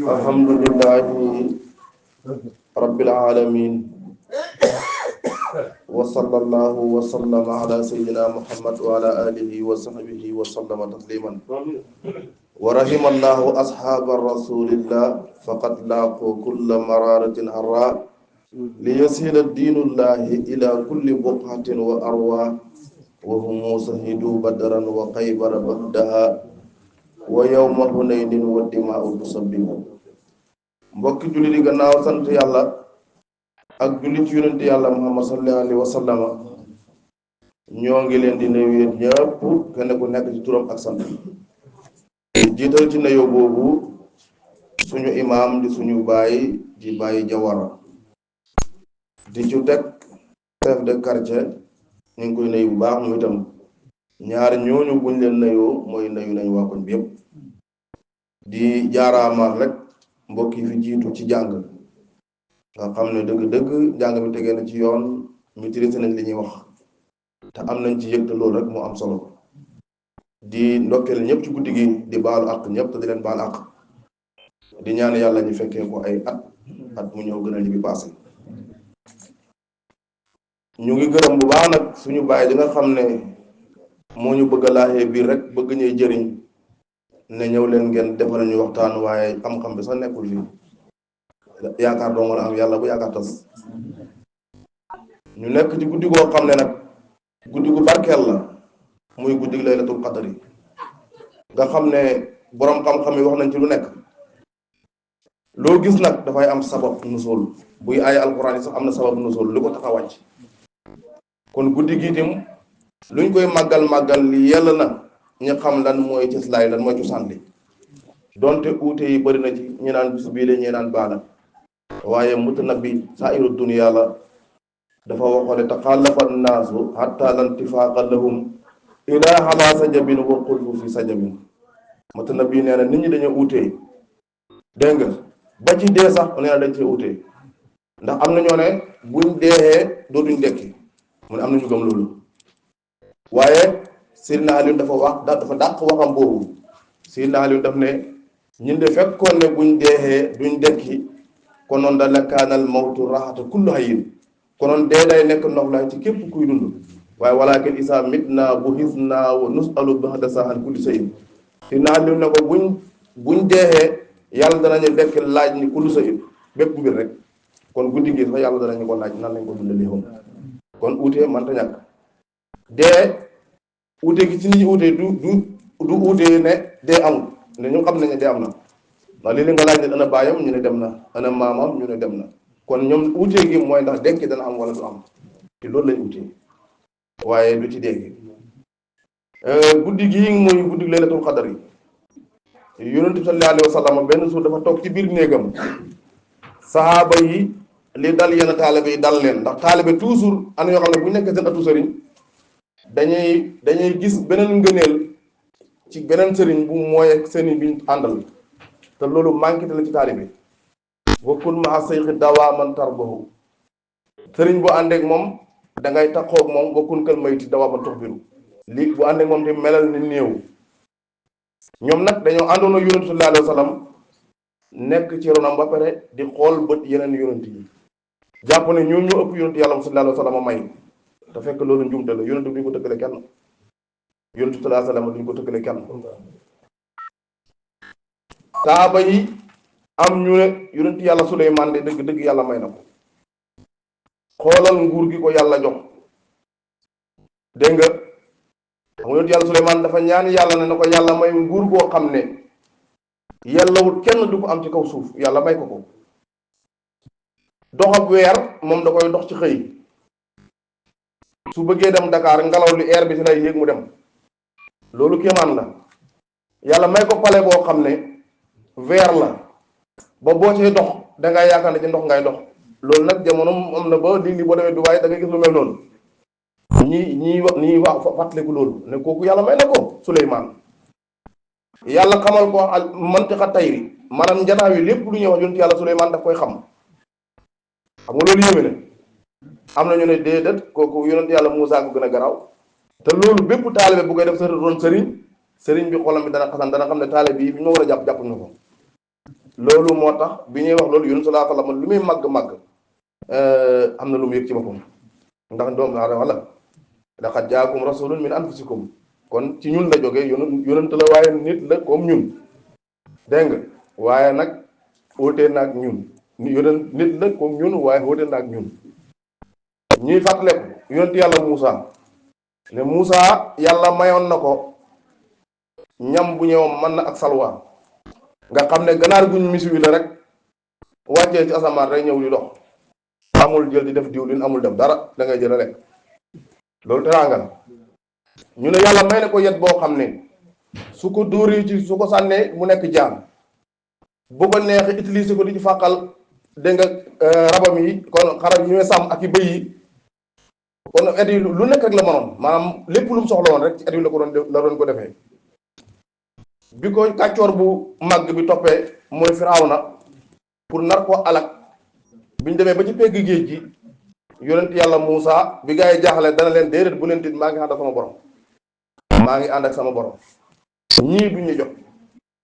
alhamdulillahi rabbil alamin wa sallallahu wa sallama ala sayyidina muhammad wa ala alihi wa sahbihi wa sallama tasliman wa rahimallahu ashaba rasulillah faqad laqu kulla mararatin harra liyasila dinullahi ila kulli buqatin wa arwa wa hum sahidu badran wa qaybara ba'daha wa yawma hunaynin wa dimaa'u tusabbihu. mbokki julli di gannaaw sant yàlla ak julli ci yonent yàlla muhammad sallallahu alayhi wa sallama ñoo ngi leen di nuyu yéen ñëpp kenn ku nekk ci turam ak sant jiital ci nuyoo boobu suñu imaam di suñu baay di Baay Jawara di ci teg chef de quartier ñu ngi koy nuyu bu baax mu itam ñaar ñooñu buñ leen nuyoo mooy nuyu nañu waa koñ bi yëpp di jaaraamaat rek mbokk yi fi jiitu ci jàng nga xam ne dëgg-dëgg njàng mi tegee na ci yoon maîtrise nañ li ñuy wax te am nañ ci yëg te loolu rek moo am solo di ndokkeel ñëpp ci guddi gi di baalu àq ñëpp te di leen baal àq di ñaan yàlla ñu fekkee ko ay at mu ñëw gënal ñu bi passé ñu ngi gërëm bu baax nag suñu baay di nga xam ne moo ñu bëgg a laaxee biir rek bëgg ñuy jëriñ ne ñëw leen ngeen defal ñu waxtaan waaye xam-xam bi sax nekkul fii yaakaar doo nga am yàlla bu yaakaar tas ñu nekk ci guddi goo xam ne nag guddi gu barkeel la muy guddi laylatul qadr yi nga xam ne boroom xam-xam yi wax nañ ci lu nekk loo gis nag dafay am sabab nusul buy ay alquran yi sax am na sabab nusul li ko tax a wàcc kon guddi gi itam luñ koy màggal li yàlla na ñu xam lan mooy cëslaay lan mooy cosaan li donte uute yi bëri na ci ñi naan bis bii la ñi naan baala waaye mutanabbi saa'iru dunya la dafa waxoon ne taxallafa annaasu hatta lantifaaqa lahum ilaa ala sajabin wa qulfu fi sajabin mutanabbi nee na nit ñi dañoo uutee dégg nga ba ci dee sax nee na dañ cee uutee ndax am na ñoo ne buñ deexee dootuñ dekki mu ne am na ñu gëm loolu waaye Seydina Aliou dafa dàq waxam boobu Seydina Aliou daf ne ñun de fekkoon ne buñ deexee duñ dekki konoon da lakaanal mawtu raxata kullu hayyin konoon dee day nekk noflaay ci képp kuy dund waaye walaakin isaa mitnaa bu'isnaa wa nus'alu ba'da sa'an kulli shay'in Seydina Aliou ne ko buñ deexee yàlla danañu dekk laaj ni kullu shay'in bépp mbir rek kon guddi gi sax yàlla danañu ko laaj nan lañ ko dundalee woon kon uute mënta ñàkk dee uute gi ci nit ñi uute du uute ne dee amul ne ñu xam nañ ne dee am na ndax léeg-léeg nga laaj ne ana baayam ñu ne dem na ana maamam ñu ne dem na kon ñoom uute gi mooy ndax dekki dana am wala du am te loolu lañ uute waaye du ci dégg guddi gi mooy guddi laylatul qadar yi yonent bi sallallahu alayhi wa sallam benn suur dafa toog ci biir néegam sahaaba yi li dal yenn taalibe yi dal leen ndax taalibe toujours am na ñoo xam ne bu ñu nekkee seen atu sëriñ dañuy gis beneen ngëneel ci beneen sëriñ bu mooy ak sëriñ bi ñu àndal te loolu manqué te la ci taalibe wa kun ma'a sayxi dawaaman tarbahu sëriñ bu àndeek moom dangay taxoog moom wa kun kal mayti dawaaman tuxbiru lii bu àndeek moom te melal ni néew ñoom nag dañoo àndoon ak yonent sallallahu alayhi wa sallam nekk ci ronam ba pare di xool bët yeneen yonent yi jàpp ne ñoom ñoo ëpp yonent yàlla sallallahu alayhi wa sallam may te fekk loolu njuumte la yonent bi duñ ko tëkkale kenn yonent sallallahu alayhi wa sallam duñ ko tëkkale kenn saaba yi am ñu ne yonent yàlla Suleymaan de dëgg yàlla may na ko xoolal nguur gi ko yàlla jox dégg nga xam nga yonent yàlla Suleymaan dafa ñaan yàlla ne na ko yàlla may nguur goo xam ne yàllawul kenn du ko am ci kaw suuf yàlla may ko dox ab weer moom da koy dox ci xëy su bëggee dem Dakar ngelaw li air bi si lay yéeg mu dem loolu kéemaan la yàlla may ko pale boo xam ne weer la ba boo ci dox dangay yaakaar ne ci ndox ngay dox loolu nag jamono am na ba léegi boo demee Dubaay da ngay gis lu mel noonu ñii wax fàttaliku loolu ne kooku yàlla may na ko Suleymaan yàlla xamal ko mantiqa tayri maanaam njanaaw yi lépp lu ñuy wax yonent yàlla Suleymaan daf koy xam nga loolu yéeme ne am na ñu ne déedéet kooku yonent yàlla Muusaa ko gën a garaaw te loolu bépp taalibe bu koy def sa ron sëriñ sëriñ bi xolam bi dana xasan, dana xam ne taale bii bi ñu ma war a jàpp jàppuñu ko. loolu moo tax bi ñuy wax loolu yonent sallallahu alayhi wa sallam lu muy màgg-màgg am na lu mu yëg ci boppam, ndax doomu aadama la. laqad jaakum rasulun min anfusikum, kon ci ñun la jógee, yonent la waaye nit la comme ñun, dégg nga. waaye nag wóotee na ak ñun, yonent nit la comme ñun waaye wóotee na ak ñun. ñuy fàttaleku yonent yàlla Muusa, ne Muusa yàlla mayoon na ko ñam bu ñëw mën na ak salwa, nga xam ne ganaar guñ misiwi la rek wàccee ci asamaan rek ñëw di dox, amul jël di def diwlin, amul def dara, da ngay jël rek. loolu teraanga la. ñu ne yàlla may na ko yet boo xam ne su ko dóoree ci, su ko sànnee mu nekk jaan, bu ko neexee utiliser ko di ci fàqal, dégg nga rabam yi, kon xarab yi ñooy sàmm ak i bëy yi. kon et yi lu nekk rek la mënoon, maanaam lépp lu mu soxla woon rek ci et yi la doon ko defee. bi ko kàccoor bu màgg bi toppee mooy Firawna pour nar ko alak, bi ñu demee ba ci pegg géej gi, yonent yàlla Muusa bi gaa yi jaaxle dana leen déedéet bu leen tiit, maa ngi ànd ak sama borom, maa ngi ànd ak sama borom, ñii duñ ñu jot.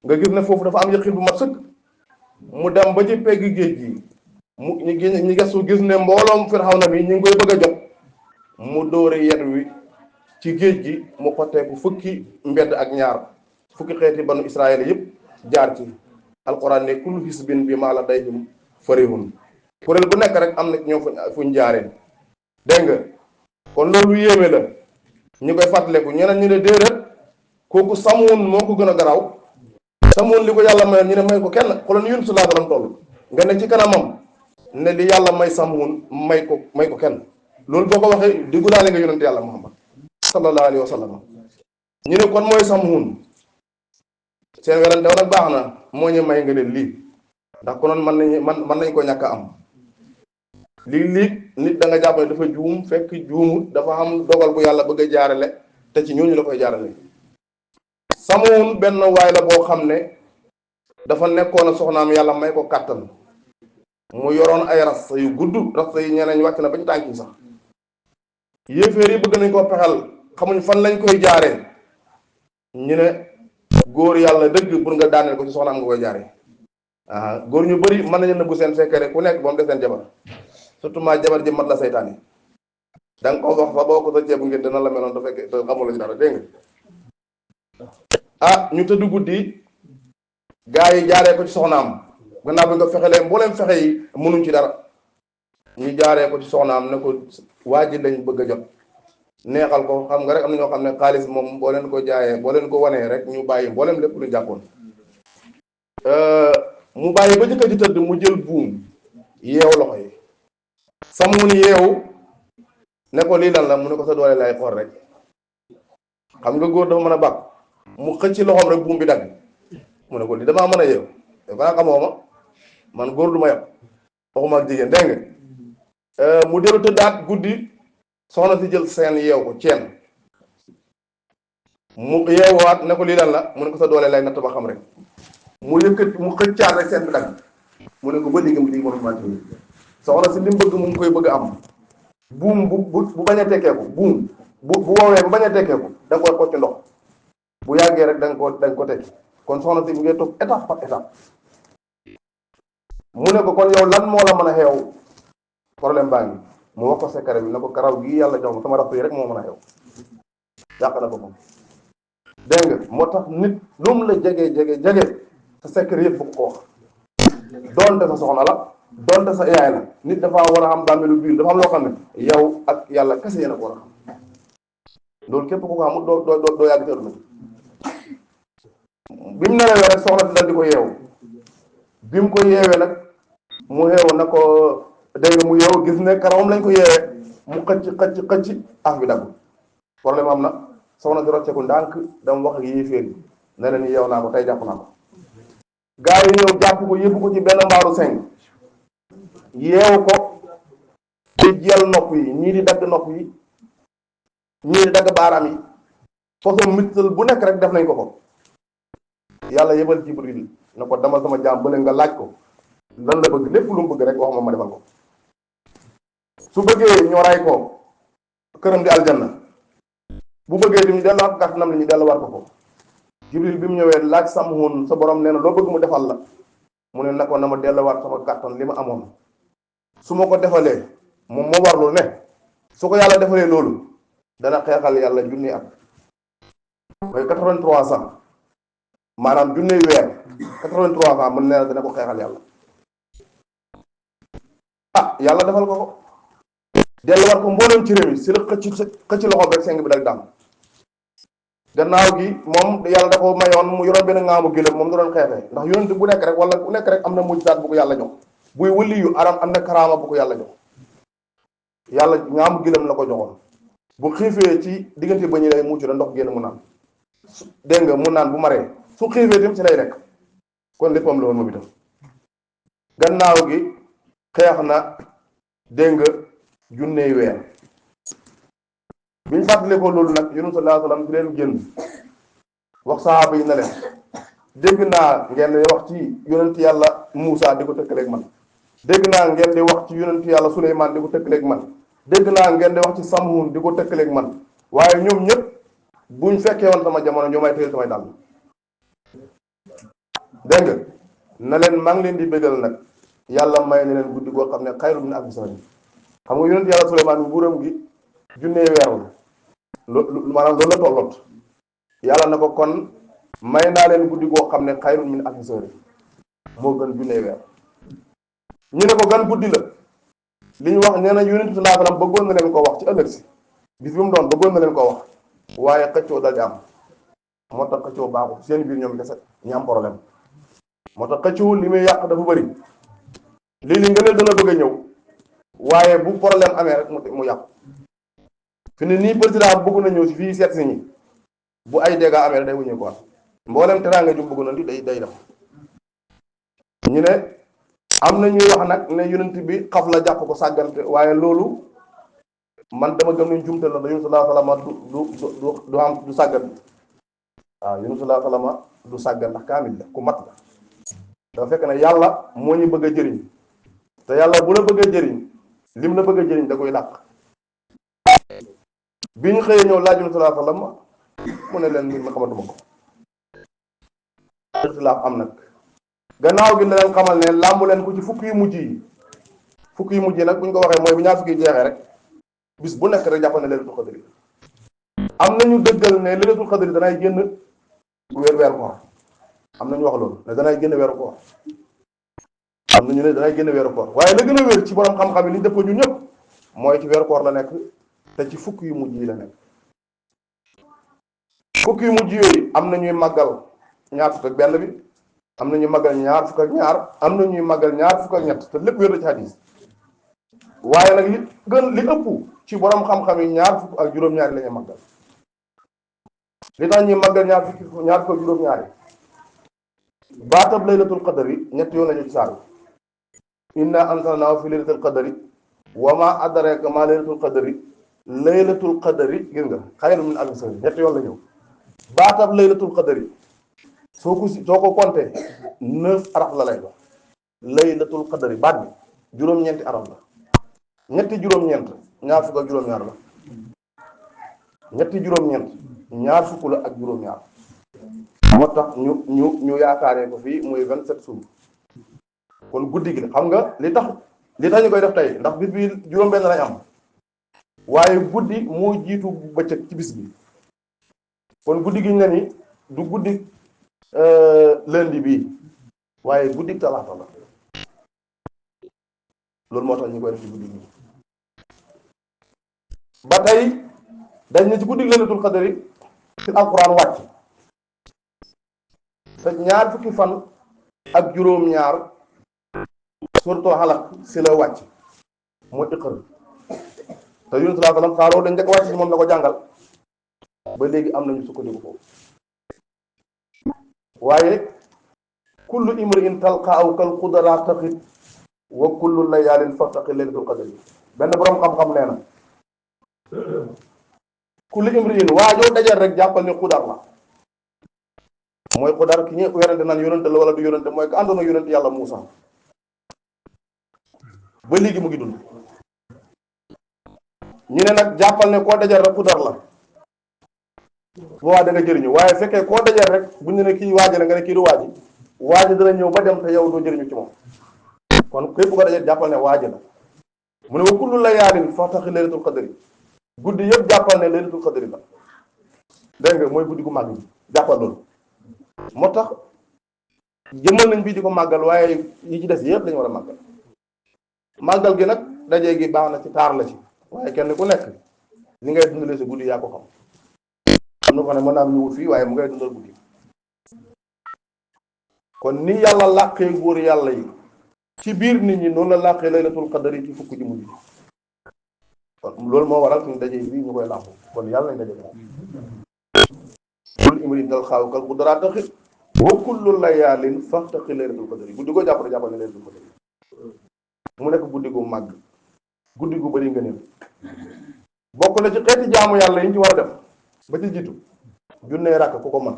nga gis ne foofu dafa am yëqin bu mat sëkk. mu dem ba ci pegg géej gi, ñu gestu gis ne mbooloom Firawna bi ñu ngi koy bëgg a jot, mu dóori yet wi ci géej gi, mu xotteeku fukki mbedd ak ñaar, fukki xeeti banu Israël yëpp jaar ci. alquran ne kullu hisbin bimaa ladayhim farihun, kuréel bu nekk rek am na ñoo fuñ jaaree, dégg nga. kon loolu yéeme la, ñu koy fàttaleku. ñeneen ñu ne déedéet, kooku Samuun moo ko gën a garaaw. Samuun li ko yàlla mayoon ñu ne may ko kenn, xoolal Yunus sallallahu alayhi wa sallam toll, nga ne ci kanamam ne li yàlla may Samuun may ko kenn. loolu boo ko waxee digulaale nga yonent yàlla Muhammad sallallahu alayhi wa sallam. ñu ne kon mooy Samuun. seen werante nag baax na, moo ñu may nga leen lii, ndax konoon mën nañ ko ñàkk a am. lii nit da nga jàpp ne dafa juum, fekk juumut, dafa am dogal bu yàlla bëgg a jaarale, te ci ñooñu la koy jaarale. Samuun benn waay la boo xam ne dafa nekkoon a soxnaam, yàlla may ko kàttan, mu yoroon ay rasta yu gudd, rasta yi ñeneen wàcc na ba ci tànk yi sax. yéeféer yi bëgg nañ koo pexal, xamuñ fan lañ koy jaaree. ñu ne góor yàlla dëgg pour nga daaneel ko ci soxnaam nga koy jaaree. góor ñu bëri mën nañu nëbbu seen secret ku nekk ba mu des seen jabar, surtout maa jabar ji mat la seytaane. da nga ko wax fa boo ko sa ceebu ngeen dina la meloon da fekk xamul la ci dara, dégg nga. ñu tëdd guddi, gaa yi jaaree ko ci soxnaam, gannaaw bi nga fexelee mbooleem fexe yi mënuñ ci dara. ñu jaaree ko ci soxnaam ne ko waa ji lañ bëgg a jot, neexal ko. xam nga rek am na ñoo xam ne xaalis moom boo leen ko jaayee, boo leen ko wanee rek ñu bàyyi mbooleem lépp lu jàppoon. mu bàyyi ba jëkkër ji tëdd, mu jël buum yeew loxo yi. Samuun yeewu ne ko lii lan la, mu ne ko sa doole lay xool rek. xam nga góor dafa mën a bàq, mu xëcc ci loxoom rek buum bi dagg. mu ne ko lii damaa mën a yeew, dafa xamoo ma, man góor du ma yab, waxuma ak jigéen, dégg nga. mu dellu tëddaat guddi, soxna si jël seen yeew ko ceen, mu yeewaat ne ko lii lan la, mu ne ko sa doole lay natt ba xam rek. mu yëkkati, mu xëccaat rek seen bi dagg. mu ne ko ba léegi lii mënul maa ci. soxna si li mu bëgg mu ngi koy bëgg a am. buum bu bañ a tekkeeku, buum bu woowee bu bañ a tekkeeku, da nga koy xocc ndox, bu yàggee rek da nga ko tekki. kon soxna si mu ngi toog étape par étape. mu ne ko kon yow lan moo la mën a xeew problème baa ngi. mu wax ko secret bi ne ko karaw gii yàlla jox ma sama rafet yi rek moo mën a xew. yàq na ko moom, dégg nga. moo tax nit lu mu la jege sa secret yëpp bu ko wax. doonte sa soxna la, doonte sa yaay la, nit dafa war a xam bàmmeelu biir, dafa am loo xam ne yow ak yàlla kese yéen a ko war a xam. loolu képp ku ko xamul doo yàgg ci àdduna bi. mu nelawee rek soxna si dal di ko yeewu. bi mu ko yeewee nag mu yeewu na ko, dégg nga, mu yeewu gis ne karawam lañ ko yeewee, mu xëcc af bi dagg. problème am na, soxna si rocceeku ndànk dama wax ak yéeféer yi ne leen yeew naa ko tey, jàpp naa ko. gaa yi ñëw jàpp ko, yóbbu ko ci benn mbaaru seng, yeewu ko di jël nopp yi, ñii di dagg nopp yi, ñii di dagg baaraam yi, façon mital bu nekk rek def nañ ko. yàlla yebal Jibril na ko demal sama jaam bële nga laaj ko lan la bëgg, lépp lu mu bëgg rek wax ma defal ko. su bëggee ñoo ray ko këram di aljanna, bu bëggee tamit delluwaat kàttanam li ñu delluwaat ko. Jibril bi mu ñëwee laaj Samhun sa borom nee na loo bëgg mu defal la mu ne na ko na ma delluwaat sama kàttan li ma amoon su ma ko defalee moom moo warlu ne su ko yàlla defalee loolu dana xeexal yàlla junni at mooy 83 ans maanaam junni weer 83 ans mën nee na dana ko xeexal yàlla yàlla defal ko delluwaat ko mboolem ci réew mi si la xëcc loxoom rek seng bi dal daam gannaaw gi moom yàlla da ko mayoon mu yoroon benn ngaamu gëlëm moom da doon xeexee ndax yonent bu nekk rek wala bu nekk rek am na mujjisaat bu ko yàlla jox buy wëli yu aram am na karaama bu ko yàlla jox yàlla ngaamu gëlëm la ko joxoon bu xiifee ci diggante ba ñu lay mucc da ndox génn mu naan dégg nga mu naan bu maree su xiifee tam ci lay nekk kon léppam la woon moom itam gannaaw gi xeex na dégg nga junney weer biñ fàttale ko loolu nag yonent sallallahu alayhi wasallam di leen génn wax sahaaba yi na leen dégg naa ngeen di wax ci yonent yàlla Muusa di ko tëkkaleeg man dégg naa ngeen di wax ci yonent yàlla Suleymaan di ko tëkkaleeg man dégg naa ngeen di wax ci Samhun di ko tëkkaleeg man waaye ñoom ñëpp buñ fekkee woon sama jamono ñoo may téyel samay dàll dégg nga na leen maa ngi leen di bégal nag yàlla may na leen guddi goo xam ne xayru min alfi shahr xam nga yonent yàlla Suleymaan bu buuram gi junnee weeru maanaam loolu la tolloot yàlla na ko kon may naa leen guddi goo xam ne xayru min alfi shahr moo gën junnee weer ñu ne ko gan guddi la li ñu wax nee na yonent sallallahu alayhi wasallam bëggoon na leen ko wax ci ëllëg si bis bi mu doon bëggoon na leen ko wax waaye xëccoo dal di am moo tax xëccoo baaxul seen biir ñoom kese ñu am problème moo tax xëccoo li muy yàq dafa bëri lii nga ne dana bëgg a ñëw waaye bu problème amee rek mu yàqu fi ne nii président bëgg na ñëw si fii seet si ñi bu ay dégâts amee rek day wuññee ko mboolem teraanga ju bëgg na di day def ñu ne am na ñuy wax nag ne yonent bi xaf la jàpp ko sàggante waaye loolu man dama gëm ne jumte la yonent sallallahu alayhi wasallam du am du sàggan waaw yonent sallallahu alayhi wasallam du sàggan ndax kaamil la ku mat la dafa fekk ne yàlla moo ñu bëgg a jëriñ te yàlla bu la bëgg a jëriñ lim la bëgg a jëriñ da koy dàq bi ñu xëyee ñëw laaj yonent sallallahu alayhi wasallam mu ne leen mbir mi xamatuma ko ixtilaaf am nag gannaaw gi la leen xamal ne làmbu leen ko ci fukk yu mujj yi nag bu ñu ko waxee mooy bu ñaar fukki jeexee rek bis bu nekk rek jàppal ne laylatul xadri am nañu dëggal ne laylatul xadri danay génn weer koor am nañu wax loolu ne danay génn weeru koor am nañu ne danay génn weeru koor waaye la gën a wér ci borom xam-xam yi li ñu def ko ñun ñëpp mooy ci weeru koor la nekk te ci fukk yu mujj yi la nekk fukk yu mujj yooyu am na ñuy màggal ñaar fukk ak benn bi am na ñuy màggal ñaar fukk ak ñaar am na ñuy màggal ñaar fukk ak ñett te lépp wér na ci hadis waaye nag li ëpp ci borom xam-xam yi ñaar fukk ak juróom-ñaari la ñuy màggal li tax ñuy màggal ñaar fukk ak juróom-ñaari baatab laylatul qadri ñett yoon lañu ci saar inna anzalnaahu fi laylatul qadri wa ma adraka ma laylatul qadri gis nga xayrun min alfi shahr ñett yoon la ñëw baatab laylatul qadri soo ko compté 9 araf la lay doon laylatul qadri baat bi juróom-ñeenti araf la ñetti juróom-ñeent ñaar fukk ak juróom-ñaar la ñetti juróom-ñeent ñaar fukk la ak juróom-ñaar moo tax ñu yaakaaree ko fii muy 27 jours kon guddi gi xam nga li tax ñu koy def tey ndax bis bi juróom-benn lañ am waaye guddi moo jiitu bëccëg ci bis bi kon guddi gi ñu ne ni du guddi lundi bii waaye guddi talaata la loolu moo tax ñu koy def ci guddi gi ba tey dañ ne ci guddi laylatul qadri ci alquran wàcc te ñaar fukki fan ak juróom-ñaar surtout xalaq si la wàcc mooy iqra te yonent sallallahu alayhi wasallam saaroo dañ njëkk wàcc si moom la ko jàngal ba léegi am nañu sukkandiku foofu waaye kullu imri'in talqa aw kal qudra taqit wa kullu layaalin fartaqi laylatul qadri benn boroom xam-xam nee na kullu imri'in waajoo dajal rek jàppal ni xudar la mooy xudar ki ñu werante naan yonante la wala du yonante mooy ka àndoon ak yonante yàlla Muusa ba léegi mu ngi dund ñu ne nag jàppal ne koo dajal rek xudar la boobaa da nga jëriñu waaye fekkee koo dajeel rek buñ ne kii waaji la nga ne kii du waaji dana ñëw ba dem te yow doo jëriñu ci moom kon képp ko dajeel jàppal ne waaji la mu ne wa kullu layaalin faxtaxi laylatul qadri guddi yëpp jàppal ne laylatul qadri la dégg nga mooy guddi gu màgg bi jàppal loolu moo tax jëmmal nañ bii di ko màggal waaye yi ci des yëpp lañu war a màggal màggal gi nag dajee gi baax na ci taar la ci waaye kenn ku nekk li ngay dundalee sa guddi yaa ko xam am na ko ne mën naa am ñu wut fii waaye mu ngay dundal guddi kon ni yàlla làqee góor yàlla yi ci biir nit ñi noonu la làqee laylatul qadri ci fukk ji mujj kon loolu moo waral suñu dajee bii ñu koy làqu kon yàlla nañ daje moom kul imri dal xaaw kal qudra taxi wa kullu layaalin faxtaqi laylatul qadri guddi ko jàppale jàppal ne laylatul qadri mu nekk guddi gu màgg guddi gu bëri ngëneel bokk na ci xeeti jaamu yàlla yi ñu ci war a def ba ci jiitu junnee ràkk ku ko mën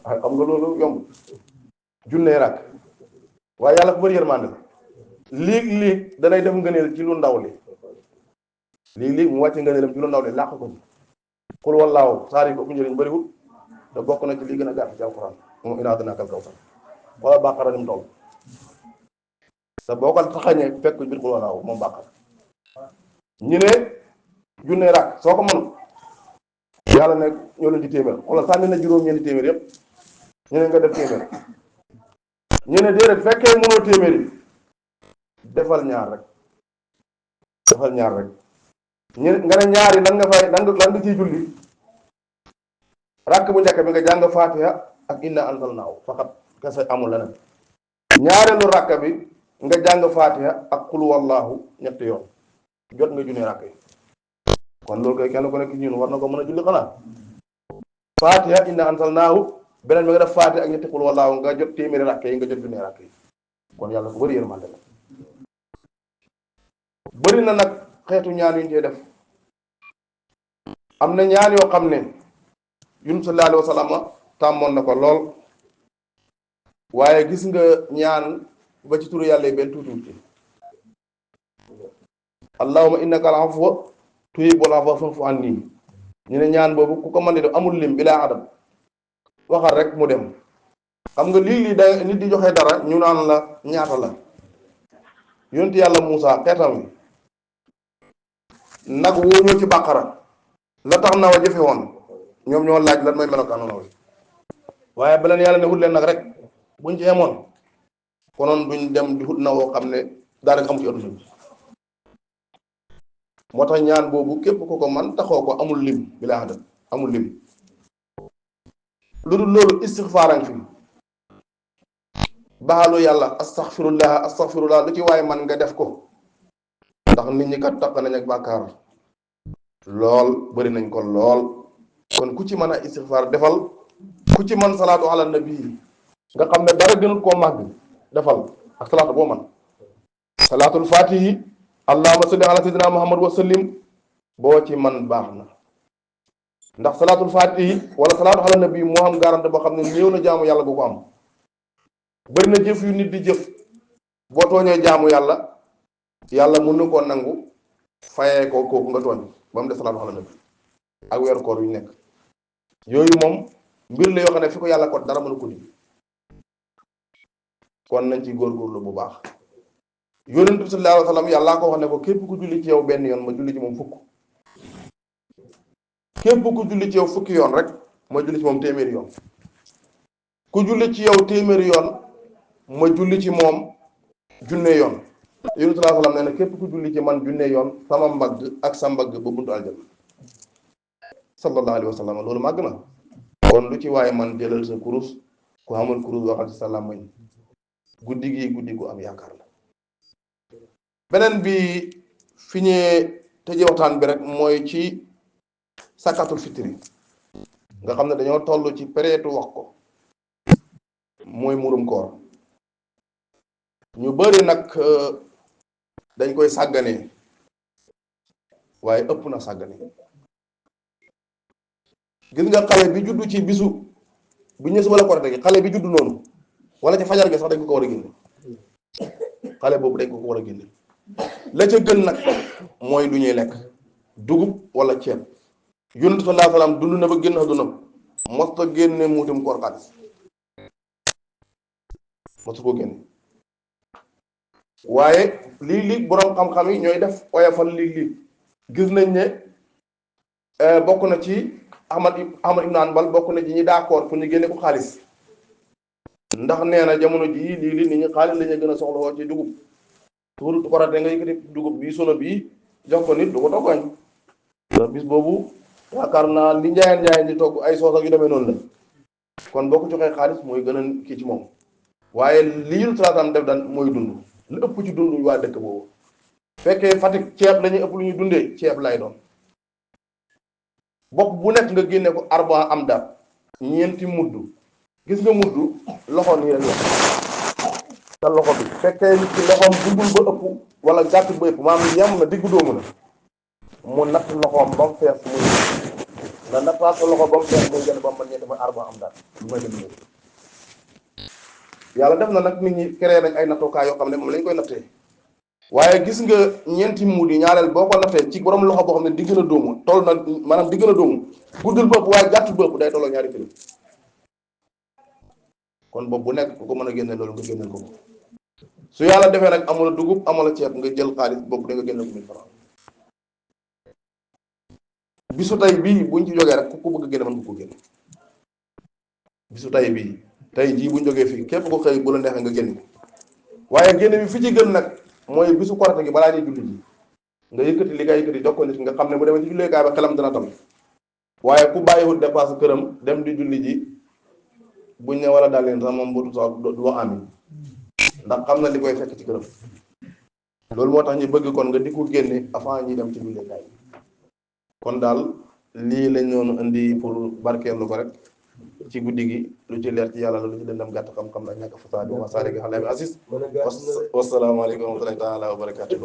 xam nga loolu yomb junnee ràkk waaye yàlla ku bëri yërmande la léeg-léeg danay def ngëneel ci lu ndaw li léeg-léeg mu wàcce ngëneelam ci lu ndaw li làq ko xul wallaahu saari ko bu njëriñ bëriwul te bokk na ci li gën a gàtt ci alquran moom inaa danaakal kawsar wala bàqara ni mu toll te boo ko taxañee fekk biir xul wallaahu moom bàqara ñu ne junne rak soo ko mënul yàlla ne ñoo leen di téeméer xoolal sànni na juróom-ñeenti téeméer yépp ñu ne nga def téeméer ñu ne déedéet fekkee mënoo téeméer yi defal ñaar rek ñu nga ne ñaar yi lan nga ciy julli rakk bu njëkk bi nga jàng faatiha ak inna anzalnaahu faqat kese amul leneen ñaareelu rakk bi nga jàng faatiha ak qul wallahu ñetti yoon jot nga junne rakk yi kon loolu koy kenn ku nekk ñun war na ko mën a julli xanaa faatiha inna anzalnaahu beneen bi nga def faatiha ak ñetti qul wallahu nga jot téeméeri rakk yi nga jot junne rakk yi kon yàlla ko bëri yërmande la bëri na nag xeetu ñaan yu ñu cee def am na ñaan yoo xam ne yunus sallallahu alayhi wa sallam tàmmoon na ko lool waaye gis nga ñaan ba ci turu yàlla yi benn tuuti ci allahumma innaka al afwa tuhibbul afwa fa'fu anni ñu ne ñaan boobu ku ko mën di def amul lim bilaa adam waxal rek mu dem xam nga lii da nit di joxe dara ñu naan la ñaata la yonent yàlla Muusa xeetam wi nag woo ñëw ci bàqara la tax nawa jëfe woon ñoom ñoo laaj lan mooy melokaanu naw waaye ba leen yàlla ne wut leen nag rek buñ ci yemoon konoon duñ dem di wut na woo xam ne daanaka amu ci adduna bi moo tax ñaan boobu képp ko man taxoo ko amul lim bi laa xam amul lim lu dul loolu istixfaaran fi baalu yàlla astaxfirullah lu ci waaye man nga def ko ndax nit ñi kat taq nañ ak bàkkaar lool bëri nañ ko lool kon ku ci mën a istixfaar defal ku ci mën salaatu ala nabi nga xam ne dara gënul koo màgg defal ak salaatu boo man salaatul fatihi allahumma salli ala sayyidina muhammad wa sallim boo ci man baax na ndax salaatul fatihi wala salaatu ala nabi moo am garante boo xam ne néew na jaamu yàlla gu ko am bëri na jëf yu nit di jëf boo tooñee jaamu yàlla mun na koo nangu fayee ko kooku nga tooñ ba mu def salaatu ala nabi ak weeru koor yu nekk yooyu moom mbir la yoo xam ne fi ko yàlla ko dara mënu ko di kon nañ ci góorgóorlu bu baax yonent bi sallallahu alayhi wa sallam yàllaa ko wax ne ko képp ku julli ci yow benn yoon ma julli ci moom fukk képp ku julli ci yow fukki yoon rek ma julli ci moom téeméeri yoon ku julli ci yow téeméeri yoon ma julli ci moom junne yoon yonent sallallahu alayhi wa sallam nee na képp ku julli ci man junne yoon sama mbagg ak sa mbagg ba buntu aljanna sallallahu alayhi wa sallam loolu màgg na kon lu ci waaye man jëlal sa kurus ku xamul kurus waxal ci sa làmmañ guddi gi guddi gu am yaakaar la beneen bi fi ñee tëjee waxtaan bi rek mooy ci sakatul fitri nga xam ne dañoo toll ci période wax ko mooy murum koor ñu bari nag dañ koy sàggane waaye ëpp na sàggane gis nga xale bi juddu ci bisu bu ñu suba la korite gi xale bi juddu noonu wala ci fajar gi sax dañ ko war a génne xale boobu dañ ko war a génne la ca gën nag mooy lu ñuy lekk dugub wala ceeb yonent sallallahu alayhi wasallam dund na ba génn àdduna mosta génne muutum koor xaalis mosu ko génne waaye lii boroom xam-xam yi ñooy def oyofal lii gis nañ ne bokk na ci Ahmad ibn Hanbal bokk na ci ñi d'accord pour ñu génne ko xaalis ndax nee na jamono jii lii nit ñi xaalis la ñu gën a soxla woo ci dugub tuur ko rate nga yëkkati dugub bi sono bii jox ko nit du ko toggañ bis boobu yaakaar naa li njaayeen di togg ay soos ak yu demee noonu la kon boo ko joxee xaalis mooy gën a kii ci moom waaye lii lu traatam def daan mooy dund lu ëpp ci dund waa dëkk boobu fekkee Fatick ceeb lañuy ëpp lu ñuy dundee ceeb lay doon bopp bu nekk nga génne ko arba am daat ñeenti mudd gis nga mudd loxo nii rek la sa loxo bi fekkee nit ci loxoom duggul ba ëpp wala gàtt ba ëpp maanaam yem na diggu doomu na mu natt loxoom ba mu fees muy nga nattaat sa loxo ba mu fees muy gën ba mu mën ñeenti mooy arba am daat lu may dem nii yàlla def na nag nit ñi créé nañ ay nattukaay yoo xam ne moom lañ koy nattee waaye gis nga ñeenti muud yi ñaareel boo ko nattee ci borom loxo boo xam ne di gën a dóomu toll na maanaam di gën a dóomu guddul bopp waaye gàttul bopp day tolloo ñaari kilo kon boobu bu nekk ku ko mën a génne loolu nga génneel ko su yàlla defee nag amula dugub amula ceeb nga jël xaalis boobu da nga génneel ko 1000 francs bisu tay bii buñ ci jógee rek ku ko bëgg a génne mën nga ko génne bisu tay bii tey jii buñ jógee fii képp ko xëy bu la neexee nga génne waaye génne bi fi ci gën nag mooy bisu korite gi balaa ñuy julli ji nga yëkkati li nga yëkkati jox ko nit nga xam ne bu demee ci julleekaay ba xelam dana tam waaye ku bàyyiwul dépasse këram dem di julli ji buñ ne wala daal leen sax moom bootu sax du wax amin ndax xam na li koy fekk ci këram loolu moo tax ñu bëgg kon nga di ko génne avant ñuy dem ci julleekaay kon daal lii lañ noonu indi pour barkeelu ko rek ci guddi gi lu ci leer ci yàlla lu ci dëndam gàtt xam-xam la ñàkk fasaadi wa saari gi xale bi assis wasalaamaaleykum wa rahmatullahi taala wa barakatuh